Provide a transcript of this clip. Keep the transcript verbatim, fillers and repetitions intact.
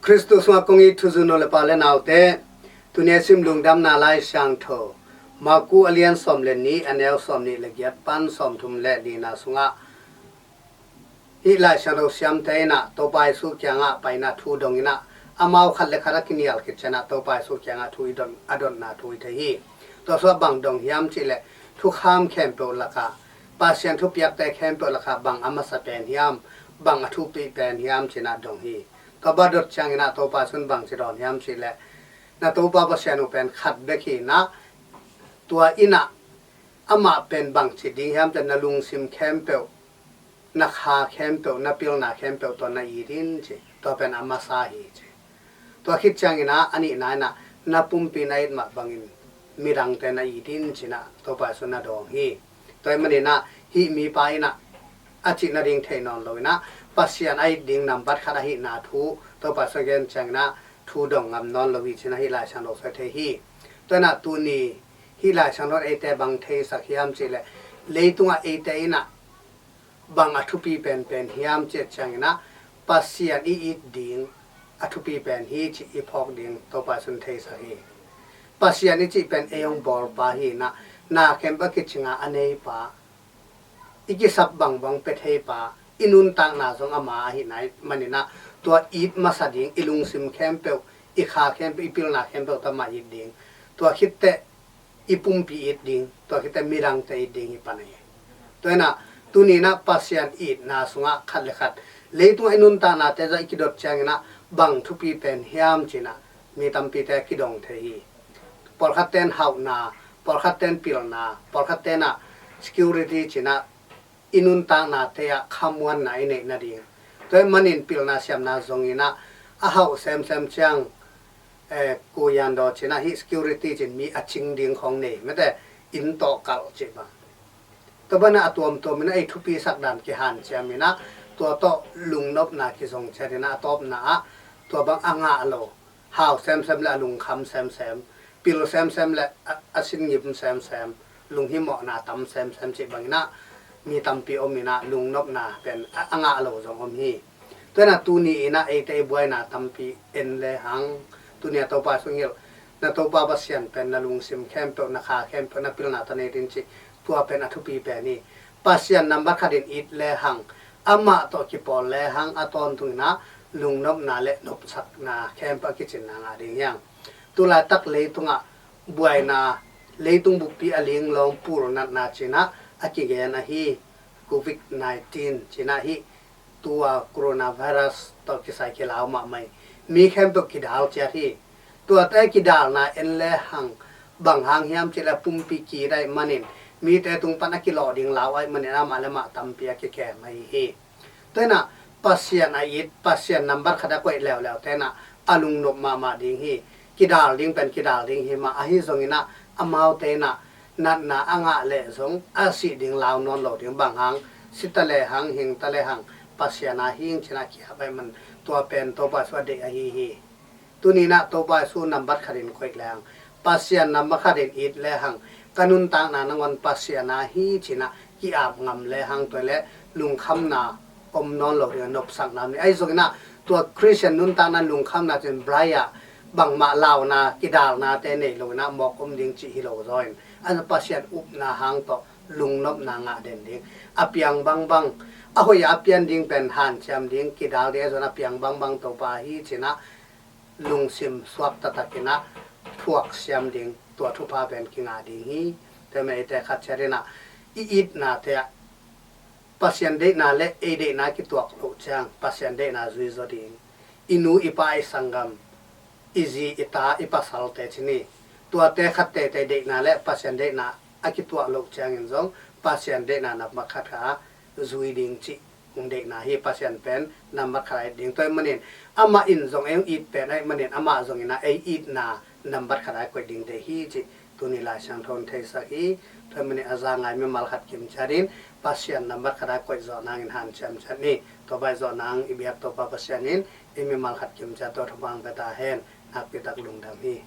Khristu sungah kong it thuzu nu le pa le naute, tuni a sim Lungdamna Lai Siangtho Marku a lian sawm le nih, a neu sawm nih le giat pan sawm thum le lina sungah hih Lai Siangtho siamte in ah Topa Jesu kiangah paina thu dong in ah, amau khat le khat a kinial khit ciangin ah Topa Jesu kiangah thu i don, a dotna thu i thei hi. Tua sungah bang dong hiam cih leh, thukham khempeuh lakah, Pasian thupiakte khempeuh lakah bang a masa pen hiam, bang a thupi pen hiam ci-in ah dong hi. Tua bang a dot ciangin ah Topa Jesu in bang ci dawn hiam cih leh, na Topa Pasian uh pen khat bek hi in ah, tua in ah amah pen bang ci ding hiam cih leh, na lungsim khempeuh, na kha khempeuh, na pilna khempeuh tawh na it in ci. Tua pen a masa hi ci. Tua khit ciangin ah a nihna in ah, na pumpi na it mah bangin midangte na it in ci-in ah Topa Jesu in ah dawng hi. Tua ahih manin ah hih mipa in ah a cih nading thei nawn lo in ah, Pasian a it ding nambat khat ahihna thu Topa Jesu in a gen ciangin ah thu dong ngam nawn lo hi ci-in ah hih Lai Siangtho sung thei hi. Tua in ah tuni hih Lai Siangtho in eite bang theisak hiam cih leh, leitungah eite in ah bang a thupi penpen hiam cih ciangin ah, Pasian i it ding a thupi pen hi cih i phawk ding Topa Jesu in theisak hi. Pasian i cih pen ei hong bawlpa hi in ah, na khempeuh a kicing a a neipa, i kisap bangbang pia theipa, i nuntakna zong ama ahihna manin ah, tua it masa ding, i lungsim khempeuh, i kha khempeuh, i pilna khempeuh tawh amah it ding. Tua khit teh i pumpi it ding, tua khit teh midangte it ding hi pan ahi. Tua in ah tuni in ah Pasian itna sungah khat le khat, leitungah i nuntaknate zong i kidot ciangin ah bang thupi pen hiam ci-in ah mi tampite kidong thei hi. Pawlkhatte in hauhna, pawlkhatte in pilna, pawlkhatte in ah security ci-in ah i nuntaknate ah khamuanna i neih nading. Tua ahih manin pilna siamna zong in ah, a hauh semsem ciang, eh, kuyandaw ci-in ah hih security ci-in mi a cing ding khong nei mate, inn tawh kalh cih bang. Tua bang in ah a tuamtuam in ah ei thupisak dan kihanciam in ah, tua tawh lungnopna kizong ciat in ah, a tawpna ah tua bang a ngah lo, hau semsem le a lungkham semsem, pil semsem le a, a sin ngim semsem, lunghimawhna tam semsem cih bang in ah mi tampi om in ah, lungnopna pen a, a ngah lo zong om hi. Tua in ah tuni in ah eite i buaina tampi en le hang, tuni a Topa Jesu in hilh, na Topa Pasian pen na lungsim khempeuh, na kha khempeuh, na pilna tawh na it in ci. Tua pen a thupi pen hi. Pasian nambat khat in it le hang, amah tawh kipawl le hang, a tawntung in ah lungnopna le nopsakna khempeuh a kicinna ngah ding hi hang. Tulaitak leitungah buaina, leitung buppi a linglawng pul natna ci-in ah a kigen ahi, covid nineteen ci-in ah hih tua coronavirus tawh kisai kilau mahmah hi. Mi khempeuh kidal ciat hi. Tuate kidalna en le hang, bang hang hiam cih leh pumpi kidai manin, mite tung pan a kilawh ding lau ahih manin amah le amah tampi a kikem ahi hi. Tua in ah Pasian a it, Pasian nambat khat a koih leuleu te in ah a lungnop mahmah ding hi. Kidal ding pen kidal ding hi mah, ahi zongin ah amaute in ah natna a ngah leh zong a sih ding lau nawn lo ding, bang hang, si ta le hang, hing ta le hang, Pasian a hing ci-in ah ki-ap ahih man, tua pen Topa Jesu a deih ahi hi. Tuni in ah Topa Jesu nambat khat in koih le hang, Pasian nambat khat in it le hang, ka nuntakna nangawn Pasian a hi ci-in ah ki-ap ngam le hang, tua le lungkhamna om nawn lo ding, nopsakna om ding. Ahi zongin ah tua Christian nuntakna lungkhamna ci-in bright ah bangmah launa, kidalnate nei lo in ah mawk om ding cih hi lo zaw in, a Pasian upna hang tawh lungnopna ngah den ding. A piang bangbang, a hoih a pian ding pen hanciam ding, kidal ding, ahi zongin a piang bangbang Topa hi ci-in ah lungsim suak taktak in ah thuak siam ding, tua thupha pen kingah ding hi. Tua ahih manin eite khat ciat in ah i itnate ah Pasian deihna le ei deihna kituak loh ciang, Pasian deihna zui zaw ding. I nu, i pa, i sanggam, i zi, i ta, i pasalte ci ni, tuate khat teitei deihna le Pasian deihna a kituak loh ciangin zong, Pasian deihna nambat khat kha zui ding cih hong deihna hi. Pasian pen nambat khat a it ding. Tua ahih manin amah in zong ei hong it pen ahih manin, amah zongin ah ei itna nambat khat a koih ding deih hi cih tuni Lai Siangtho in theisak hi. Tua ahih manin a za ngai mimal khat kimciat in Pasian nambat khat a koih zawh nangin hanciam ciat ni. Tua bang i zawh nang i biak Topa Pasian in ei mimal khat kimciat tawh thupha hong pia ta hen. Nakpi tak lungdam hi.